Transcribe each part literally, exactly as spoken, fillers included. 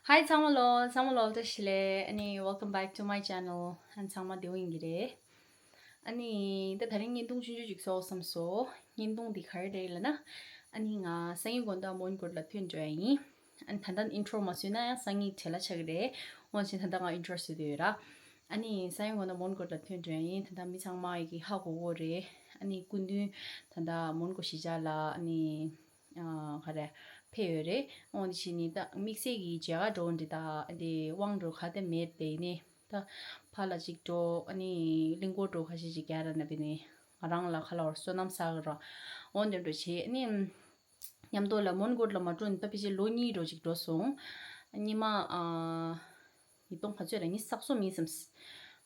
Hi ཚང་མ་ལོ། ཚང་མ་ལོ་བཀྲ་ཤིས་བདེ་ལེགས། ཨ་ནི་welcome back to my channel. ཨ་ནི་ཚང་མ་བདེ་པོ་ཡིན་གྱི་རེད། ཨ་ནི་ད་དེ་རིང་བརྙན་ཐུང་ཆུང་ཆུང་ཅིག་བཟོ་བསམ་སོང་། བརྙན་ཐུང་འདི་ག་རེ་རེད་ལབ་ན། ཨ་ནི་ང་སང་ཉིན་དགོང་དག་མོན་གྷོ་ལ་ཐོན་འགྲོ་ཡ་ཡིན། ཨ་ནི་ད་ལྟ་ཨིན་ཊྲོ་མ་བཟོས་ན་ཡང་སང་ཉིན་བྲེལ་བ་ཆགས་ཀྱི་རེད། འོན་ཀྱང་ད་ལྟ་ང་ཨིན་ཊྲོ་བཟོས་བསྡད་ཡོད་ར། ཨ་ནི་སང་ཉིན་དགོང་དག་མོན་གྷོ་ལ་ཐོན་འགྲོ་ཡ་ཡིན། ད་ལྟ་མི་ཚང་མ་ཡི་གི་ཧ་གོ་གོ་རེད། ཨ་ནི་སྐུ་མདུན་ད་ལྟ་མོན་གྷོ་གཞིས་ཆགས་ལ་ཨ་ནི་ཨ་ག་རེ་ཕེབས་ཡོད་རེད། འོན་ཏེ་ཕྱིན་ནི་ད་དམིགས་བསལ་གྱི་མཇལ་ཁ་འགྲོ་འདི་ད་འདི་དབང་འགྲོ་ག་དེ་མེད་པས་ནི། ད་ཕར་ལ་ཅིག་འགྲོ། ཨ་ནི་གླིང་སྐོར་འགྲོ། ཁ་ཤས་ཅིག་རྒྱ་ར་ན་པས་ནི་ང་རང་ལ་ཁ་ལ་བར་བསོད་ནམས་བསགས་ར། འོན་ཏེ་འགྲོ་བྱེད་ནི། མཉམ་དུ་ལ་མོན་གྷོ་ལ་མ་འགྲོ་ནི་ད་ཕལ་ཆེར་ལོ་གཉིས་འགྲོ་ཅིག་འགྲོ་སོང་། ཉི་མ་ཨ་ཉིས་སྟོང་ག་ཚོད་རེད། ཉི་ཤུ་རྩ་གསུམ་ཡིན་བསམ།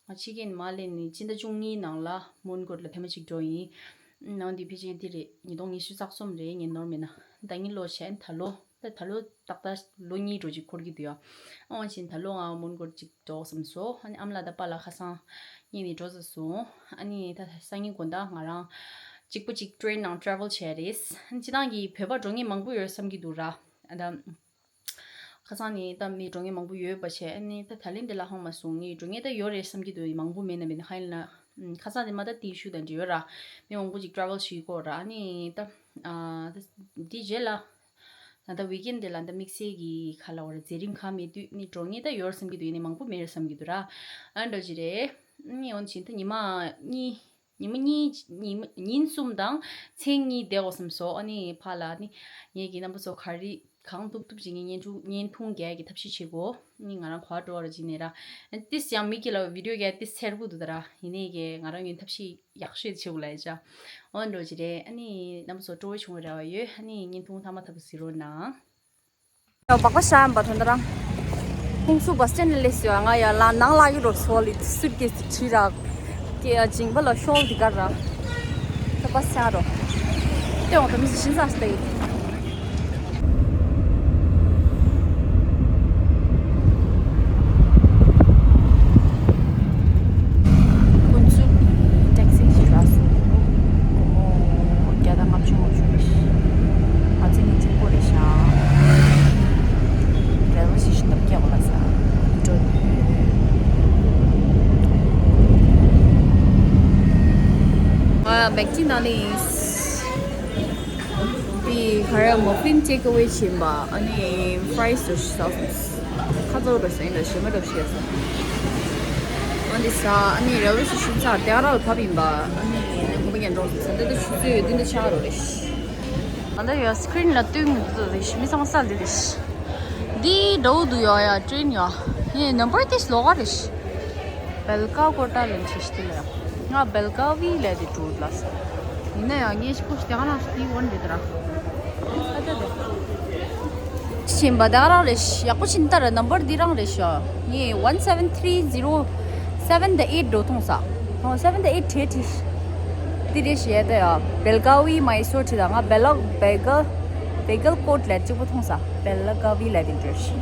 ང་ཕྱི་རྒྱལ་ནས་མར་སླེབས་ནས་སྤྱི་ཟླ་བཅུ་གཉིས་ནང་ལ་མོན་གྷོ་ལ་ཐེངས་མ་གཅིག་འགྲོ་ཡིན། ནང་འདི་ཕལ་ཆེར་འདི་རེད། ཉིས་སྟོང་ཉི་ཤུ་རྩ་གསུམ་རེད། ངས་ནོར་མེད་ན། ཟླ་ཉིན་ལོ་བྱས་ད་ལོ། ད་ད་ལོ་ཏག་ཏག་ལོ་གཉིས་འགྲོ་ཅིག་འཁོར་གྱི་འདུག་ཡ། འོན་ཀྱང་ད་ལོ་ང་མོན་གྷོ་གཅིག་འགྲོ་བསམ་སོང་། ཨ་ནི་ཨ་མ་ལགས་དང་པཱ་ལགས་ཁ་སང་གཉིས་ནས་འགྲོ་ཚར་སོང་། ཨ་ནི་ད་སང་ཉིན་དགོང་དག་ང་རང་གཅིག་པོ་གཅིག་ཊེ་རེན་ནང་ཊེ་རེ་ཝལ་བྱས་རེད། ཨ་ནི་སྤྱིར་བཏང་གི་བོད་པ་འགྲོ་མཁན་མང་པོ་ཡོད་བསམ་གྱི་འདུག་ར། ཨ་ད་ཁ་སང་ནས་ད་མི་འགྲོ་མཁན་མང་པོ་ཡོད་པ་བྱས། ཨ་ནི་ད་ད་ལན་འདི་ལ་ཧང་མ་སོང་། ངས་འགྲོ་མཁན་ད་ཡོད་རེད་བསམ་གྱི་འདུག་མང་པོ་མེད་ན་མེད་ན་ཧ་ཡིན་ལ། ཨམ། ཁ་སང་དེ་མ་ད་དེའི་ཤུགས་དང་འབྲེལ་ཡོད་ར། མི་མང་པོ་ཅིག་ཊེ་རེ་ཝལ་བྱེད་ཀྱི་ཡོད་ར། ཨ་ནི་ད་ཨ་ད་འདི་རྗེས་ལ་ད་ལྟ་ཝིག་ཨེན་འདི་ལ་ད་དམིགས་བསལ་གྱི་ག་ལབ་དགོས་རེད། མཛད་རིམ་གང་མེད་དུས་ནི་འགྲོ་མཁན་ད་ཡོད་རེད་བསམ་གྱི་འདུག་ཡིན་ནའི་མང་པོ་མེད་རེད་བསམ་གྱི་འདུག་ར། ཨ་འདྲ་ཅིག་རེད། ཨ་ནི་འོན་ཏེ་ཕྱིན་ད་ཉི་མ་གཉིས། ཉི་མ་གཉིས། ཉི་མ་ཉིན་གསུམ་དང་མཚན་གཉིས་བསྡད་དགོས་བསམ་སོང་། ཨ་ནི་ཕར་ལ་ནི་ངེད་ཀྱི་རྣམ་པ་ཚོ་ག་རེ་གང་ཐུབ་ཐུབ་ཅིག་ངས་བརྙན་ཐུང་བརྙན་ཐུང་རྒྱག་གི་ཐབས་ཤེས་བྱེད་དགོས། ནི་ང་རང་ག་པར་འགྲོ་བ་ར་ཅིག་ནས་ར། ཏིས་ཡང་མིག་གི་ལ་བི་ཌིའོ་རྒྱག་ཏིས་འཚེར་པོ་འདུག་ད་ར། ཡིན་ནའི་གི་ང་རང་ཡོན་ཐབས་ཤེས་ཡག་ཤོས་བྱེད་དགོས་ལ་ཡ་ཅག་འོ་འགྲོ་ཅིག་རེད། ཨ་ནི་རྣམ་པ་ཚོ་སྤྲོ་བོ་བྱུང་བའི་རེ་བ་ཡོད། ཨ་ནི་བརྙན་ཐུང་མཐའ་མ་མཐའ་བུ་གཟིགས་རོགས་གནང་། ཡང་སྦག་སྦག་བཞག་ཡིན་པ་དོན་དག་རང་། ཁོང་ཚོ་བ་སི་སི་ཊེན་ལ་སླེབས་སོང་། ང་ཡར་ལ་ནང་ལ་ཡོད་རོགས་སོ་ལི་སུཊ་ཀེ་སི་ཁྲིད་རག་གི་ཡ་ཇིང་པ་ལ་ཤོག་འདི་གར་ར། ད་བ་སི་ཆགས་རོགས། ལྟོས་འོང་ད་མི་ཞིག་ཤིན་ཙང་སྟེ། ཁོང་ཚོ་ཊེག་སི་ཞིག་རག་སོང་། སྒོར་མོ་བརྒྱ་དང་ལྔ་བཅུ་ལྔ་བཅུ་རེད། ང་ཚོ་ནི་གཅིག་པོ་རེད་ཤག་རེ་བ་ཞིག་ཞིག་འདབ་སྐྱེ་བ་ལ་ས་འགྲོ་ཡོད། ང་མེག་ཌི་ནང་ནས་དེ་ག་རེ་མོ་ཕིན་ཊེག་ཨ་ཝེ་བྱིན་པ། ཨ་ནི་ཕ་རའི་སི་རུ་ཞིག་ཟ་སོང་། ཁ་ཚ་བོ་འདྲ་ཞིག་ཡིན་ལ་ཞེ་མ་འདྲ་ཞིག་ཡོད་སོང་། ཨ་ནི་ཟ། ཨ་ནི་རེ་བ་ཞིག་ཞིག་ཚར་དེ་ག་ར་ལ་བབས་ཡིན་པ། ཨ་ནི་ངོ་མ་ངན་འགྲོ་སོང་། ད་ལྟ་ཆུ་ཚོད་འདི་འདྲ་ཆགས་རོགས་རེད། ཨ་ད་ཡ་སི་ཀི་རིན་ལ་སྟོན་གི་འདུག་རེད། མི་ཚང་མ་ས་འདི་རེད། འདི་འདྲ་བོ་འདུག་ཡ། ཡ་ཊེ་རེན་ཡ། ཡ་ནམ་བར་དེ་ལོགས་ཀ་རེད། བེལ་ཀ་ཀོ་ཊ་ལན་ཆེ་ཤི་ལ་ཡ། ང་བེལ་ཀ་ཝི་ལ་དེ་འགྲོ་ལ་ས། ཡིན་ན་ཡང་ངས་ཤི་ཁོ་ཤི་དེ་ག་ན་སྟི་ཝན་རེད་དྲ། ཨ་ད་དེ། ཕྱིན་པ་དེ་ག་རང་རེད་ཤག་ཡག་པོ་ཕྱིན་ད་ར། ནམ་བར་འདི་རང་རེད་ཤག་ངས་one seven three zero seven the eight འགྲོ་མཐོང་ས། ཨོ་seven the eight བྲིས་བྲིས། འདི་རེད་ཤག་ད་ཡ། བེལ་ཀ་ཝི་མའི་སོར་བྲིས་ད། ང་བེལ་ལ་བེ་གལ་བེ་གལ་ཀོཊ་ལ་གཅིག་པོ་མཐོང་ས། བེལ་ཀ་ཝི་ལ་དེ་འདྲ་ཤག་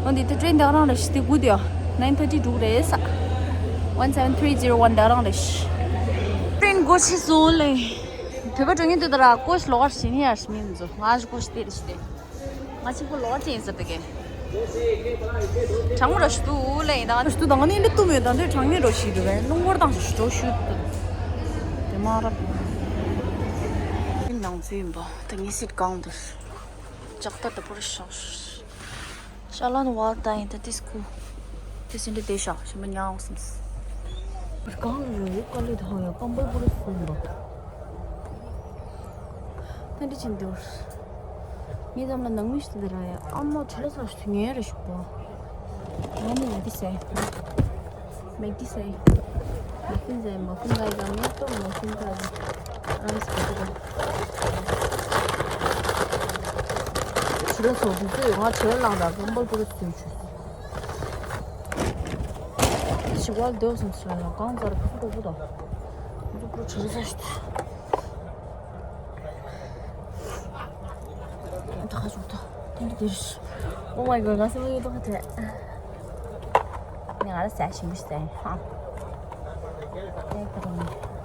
ཨོ་འདི་ད་ཊེ་རེན་དེ་ག་རང་རེད་ཤག་དེ་དགུ་དེ་ཡ། nine thirty འགྲོ་རེད་ས། one seven three zero one དེ་ག་རང་རེད་ཤག་ཊེ་རེན་སྒོ་ཕྱེ་སོང་ལེ། བོད་པ་འགྲོ་མཁན་དེ་ད་ར་ཀོ་ཤི་ལོག་ཤི་ནི་ཡར་ཤི་མིན་ཛོ། ང་ཤི་ཀོ་ཤི་དེ་རེ་ཤི་དེ། ང་ཆིག་པོ་ལོག་ཅི་ཡིན་ཟེར་དེ་གེ། གྲང་མོ་ར་ཤི་དུ་ལེ་ཡིན་ད། ཤི་དུ་ད་ང་ནི་འདི་ཏུ་མེད་ད། འདི་གྲང་ངེ་རོ་ཤི་དུ་བས་རླུང་བར་དང་ཤི་དྲོ་ཤུ་དུ། དེ་མ་རབ། ནང་ཚུད་ཡིན་པ་ད་ངེ་སྲིད་གང་དུ། ལྕགས་རྟ་ད་པོ་ར་ཤོག་ཤ་ལན་ཝལ་ད་ཡིན་ད་ཏིས་ཁུ། ཏིས་ཡིན་ད་དེ་ཤག་ཤི་མ་ཉང་སམ་སི། གང་རེད་ཀ་ལི་ད་ཡ་ཀམ་པོ་པོ་ར་སུན་པ། ད་འདི་ཅིན་དུར། ངའི་འཛམ་ལ་ནང་མི་ཞིག་དེ་ར་ཡ། ཨ་མ་ཁྲི་ལ་ཚོ་ཞིག་ངའི་རེ་ཞིག་པོ། ང་ནི་མེག་དི་སའི། མེག་དི་སའི། མ་ཕིན་སའི། མ་ཕིན་སའི་ག་མེད་ཏོ། མ་ཕིན་སའི། ཨ་མ་སི་ཀ་ཏི་ཀ་ཁྲི་ལ་ཚོ་དུ་ཚོད་ང་ཁྲི་ལ་ལངས་ད་གམ་པལ་པུ་རུ་ཚོད་ཆུ། ཞི་བ་ལ་སྡོད་སོང་ཟེར་ན་གང་ཙར་ཕུ་ཏོ་ཕུ་ཏོ། ང་ཚོ་པུ་ཁྲི་ལ་ཚོ་ཞིག་ད། ད་ཁ་ཆུ་ད། ད་འདི་འདིར། Oh my god ང་སེམས་ཡོད་དོ་ཁ་ཐེ། ནི་ང་ལ་ཟས་ཞིམ་པོ་ཞིག་ཟས་ཧ། ཨེ་ད་རུང་།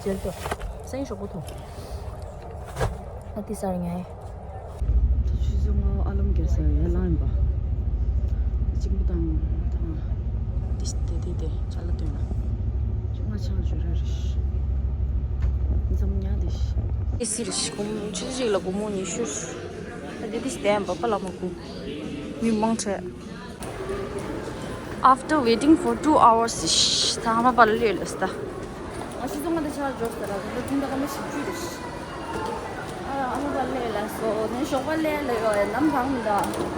ཇེལ་ཏོ། སེང་ཞོག་པོ་ཐོ། ཨ་ཏི་སར་ངའི། ཆུ་ཚོད་ལྔ་ཨ་ལམ་གྱི་སར་ཡར་ལངས་ཡིན་པ། གཅིག་པུ་དང་དང་། ཏི་སི་ཏེ་ཏི་ཏེ་ཅ་ལ་སྟོན་ལ། ཅུང་ང་ཆང་ཇོ་ར་རེ་ཤི། འཛམ་ཉ་དེ་ཤི། ཨེ་སི་རེ་ཤི་ཀོ་མོ་ཆུ་ཚོད་གཅིག་ལ་སྒོར་མོ་ཉི་ཤུ། ཨ་ཏི་ཏི་ཤི་དེ་ཡང་པ་པ་ལ་མ་ཀུ། མི་མང་ཆེ། After waiting for two hours, ད་ཨ་མ་པ་ལ་ལས་ལས་ད། ཨ་ཤི་ཙོང་ང་ད་ཆ་ཇོ་སྟ་ར་ད་ཐུང་ད་ཀ་མ་ཤི་ཅུ་རེ་ཤི། ཨ་ཨ་མ་པ་ལ་ལས་ལས་སོ་ནས་ཞོགས་པ་ལས་ལས་ཡོ་ཡ་ནམ་གང་མི་ད་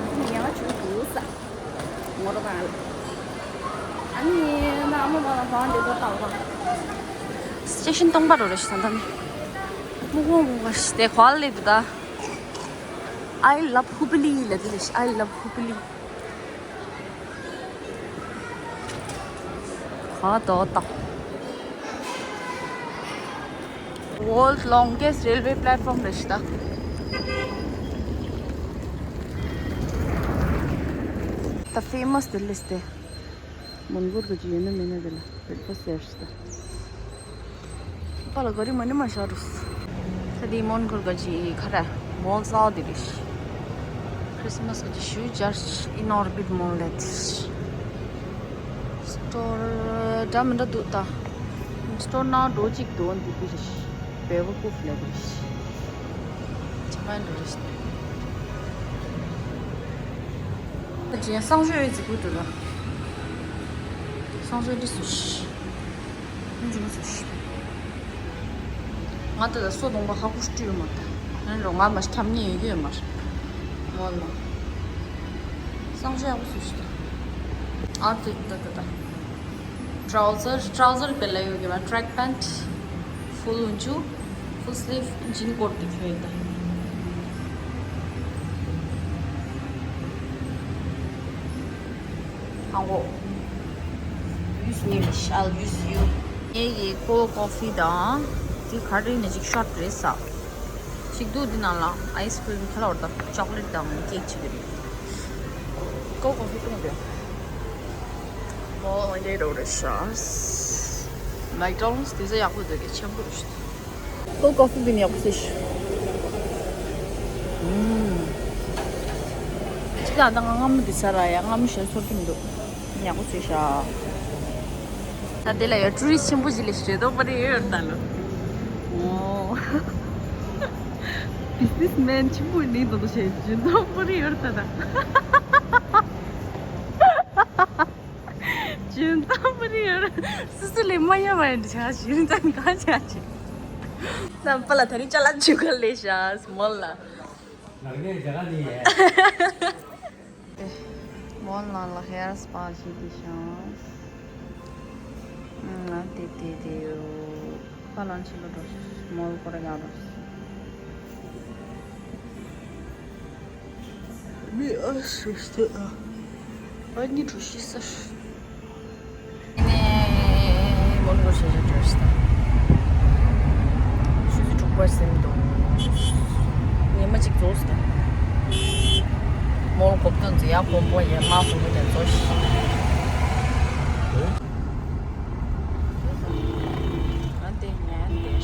ཐུང་ཡང་ཆུ་དུ་ས། ངོ་ར་ད་ལ། ཨ་ནི་ན་ཨ་མ་པ་ལ་བང་དེ་དོ་ཏང་བ། སི་ཊེ་ཤན་སྟོང་པ་རོ་རེ་ཤི་ད་ད་ནི། མུ་གོ་མུ་གོ་ཤི་དེ་ཁོ་ལ་ལས་དུ་ད། I love Hubli ལ་དེ་ལས་I love Hubli། ཁ་དོ་ཏག། World longest railway platform རེད་ཤི་ད། The famous དེ་ལས་དེ། མོན་གྷོར་གྱི་ཡོད་ན་མེད་ན་དེ་ལ་བེད་པ་ཟེར་ཤི་ད། པ་ལ་ག་རི་མ་ནི་མ་ཤར་རུ། ས་དེའི་མོན་གྷོར་ག་ཅི་ཁ་ར་མོལ་སའོ་དེ་རེད། ཁྲིས་མས་ག་ཅི་ཞུ་ཇར་ཨིན་ཨོར་བིཊ་མོལ་ལེད། སི་ཊོར་འདྲ་མི་འདྲ་འདུག་ད། སི་ཊོར་ནང་འགྲོ་གཅིག་འགྲོ་འདི་དེ་རེད། བེ་བ་ཀུ་ཕི་ལེ་བ་རེད། ཇ་པན་འགྲོ་རེད། ད་ཅི་ཡང་སང་ཞོ་ཡོད་ཅིག་གུ་འགྲོ་ལ། སང་ཞོ་འདི་སུ་ཤི། ང་ཚོ་ང་ཚོ་ང་ད་ལྟ་སོ་གདོང་པ་ཧ་གོ་སྤྲུལ་མ་ད། ང་རོ་ང་མ་ཁྱམ་ཉེ་ཡོད་ཡོད་མ་རེད། མོལ་ལ། སང་ཞོ་ཡག་པོ་སུ་ཤི་ད། ཨ་ཏི་ད་ད་ད། ཊ་རའུ་ཛར། ཊ་རའུ་ཛར་པེ་ལ་ཡོད་གི་བ། ཊྲེག་པེན་ཊི། ཕུལ་འཇུ། ཕུལ་སི་ལིབ་ཇིན་ཀོཊ་དེ་ཁྱོད་ད། ཧང་གོ། Use me, I'll use you. ངེད་ཀྱི་ཀོལ་ཀོ་ཕི་དང་། དེ་ག་རེ་ནས་ཅིག་ཤོཊ་རེད་ས། ཞིག་འདུག་འདི་ནང་ལ་ཨའི་སི་ཀྲིམ་ཁ་ལག་དང་ཅོག་ལེཊ་དང་ཀེག་བྱེད་ཀྱི་རེད། ཀོལ་ཀོ་ཕི་བཏུང་དེ། མོ་འདི་རོ་རེ་ཤ། མེག་ཌོ་ནལ་ཌི་དེ་ཚོ་ཡག་པོ་འདུག་གི་ཆེན་པོ་རེད་ཤ། ཀོལ་ཀོ་ཕི་བི་ནི་ཡག་པོ་ཟེར་ཤ། ཨུམ། ཅི་ལ་ད་ང་སྔ་མོ་འདི་ཚར་ར་ཡ་སྔ་མོ་ཞེས་ཚོར་གྱི་མི་འདུག་ཡག་པོ་ཟེར་ཤ། ད་དེ་ལ་ཡ་ཊུ་རི་སི་ཊི་ཆེན་པོ་ཞིག་ལས་ཞེ་དོག་པ་རེ་ཡོད་ད་ལོ། ཨོ། བི་ཛི་ནེ་སི་མེན་ཆེན་པོ་ནི་དོ་དོ་ཞེས་ཇུན་དོ་པོ་རེ་ཡོད་ད་ད། ཇུན་དོ་པོ་རེ་ཡོད། སུ་སུ་ལས་མ་ཡ་མ་ཡ་འདི་ཆ་ཞིག་རིན་ཙམ་གང་བྱ་ཞིག་ད་པ་ལ་ད་རིང་ཅ་ལག་ཆུ་ཁ་ལས་ཤ་སི་མོལ་ལ། ནག་ནས་ཇ་ག་ནི་ཡ། མོལ་ནང་ལ་ཧེར་སི་པ་ཞིག་གི་ཤ། ང་དེ་དེ་དེ་ཡོད། ཁ་ལོན་ཆེན་པོ་འགྲོ། མོལ་སྐོར་ར་ཡག་འགྲོ། མི་ཨ་སུ་སྟེ་ཨ། ཨ་ནི་འགྲོ་ཤི་ས། ནས་མོལ་སྐོར་བྱེད་བྱེད་འགྲོ་ཤི་ད། ཆུ་ཚོད་དྲུག་པ་ཟིན་འདུག་ཉི་མ་གཅིག་རྫོགས་སོང་། མོལ་གོ་སྐྱོན་ཚེ་ཡག་གོམ་པ་ཡར་མར་གོམ་པ་ཀྱང་རྫོགས་ཤིང་། ང་དེ་ཉན་དེ།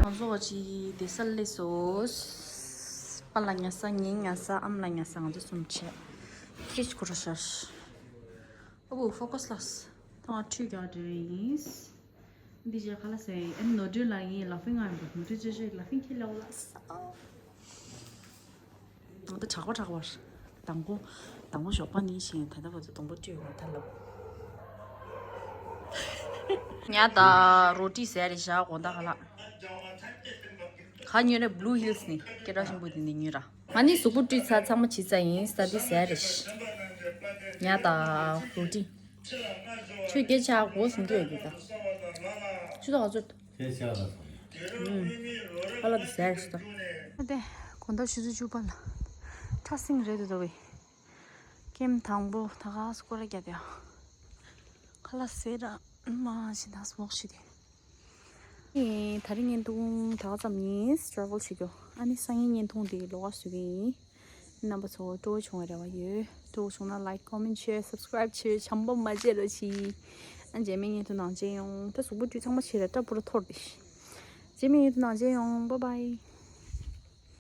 ང་ཚོ་བ་ཅི་བསྡད་ས་སླེབས་སོང་། པ་ལ་ཉལ་ས། ངའི་ཉལ་ས། ཨ་མ་ལ་ཉལ་ས། ང་ཚོ་གསུམ་བྱས། ཁྱེད་ཀྱི་ཁོ་ར་ཤར། ཨ་བུ་ཕོ་ཀ་སི་ལགས། ད་ང་ཁྲུས་རྒྱག་འདྲ་ཡིན། འདི་རྗེས་ཁ་ལག་ཟས་ཨེམ་ནོ་ཌུལ་ལ་ཡིན། ལ་ཕིང་ཨ་ཡིན་པ་ནོ་ཌུལ་ཅོ་ཅོ་ལ་ཕིང་ཁྱེད་ལ་འོ་ལ་ས། ད་དྲག་པོ་དྲག་པོ། དང་པོ་དང་པོ་ཞོགས་པ་ནས་བྱས་ད་ལྟ་བར་དུ་དང་པོ་བཀྲུས་ཡོང་ཐལ་ལབ། ཉ་ད་རོ་ཏི་ཟས་རེ་བཞག་གོང་ད་ཁ་ལག་ག་ཉོས་རེད། བྷུ་ལུ་ཧིལ་སི་ནས་སྐད་གྲགས་ཆེན་པོ་དེ་ནས་ཉོས་ར། ང་ནི་གཟུགས་པོ་བཀྲུས་ཚར། ཚང་མ་བྱས་ཚར་ཡིན། ས་འདི་ཟས་རེད། ཉ་དང་རོ་ཏི། ཁྱོད་སྐད་ཆ་གོ་སོང་གི་ཡོད་གི་ད། ཆུ་ཚོད་ག་ཚོད། ཁྱེད་ཆགས་ལ་སོང་། ཨུམ། ཁ་ལག་འདི་ཟས་རེད་ད། ཨ་དེ་དགོང་དག་ཆུ་ཚོད་བཅུ་པ་ལ། ཁྲ་སིང་རེད་འདུག་བས། ཀེམ་དང་པོ་ད་ག་སྐོར་ར་རྒྱབ་ཡ། ཁ་ལག་ཟས་ར་མ་ཞིག་ད་སྨོག་ཞིག་དེ། ཨེ། ད་རིང་བརྙན་ཐུང་ད་ག་ཙམ་ཡིན། ཊ་རེ་ཝལ་བྱེད་རྒྱུ། ཨ་ནི་སང་ཉིན་བརྙན་ཐུང་འདི་ལོགས་ཀ་བཟོ་གི་ཡིན། རྣམ་པ་ཚོ་སྤྲོ་བོ་བྱུང་བའི་རེ་བ་ཡོད། སྤྲོ་བོ་བྱུང་ན་like, comment, share, subscribe བྱེད། བྱམས་པ་མ་བརྗེད་རོགས་གྱིས། ཨ་རྗེས་མའི་བརྙན་ཐུང་ནང་མཇལ་ཡོང་། ད་གཟུགས་པོ་བཀྲུས་ཚང་མ་བྱས་རེད། སྐྲ་པུ་ར་འཐོར་ཏེ། རྗེས་མའི་བརྙན་ཐུང་ནང་མཇལ་ཡོང་། Bye bye.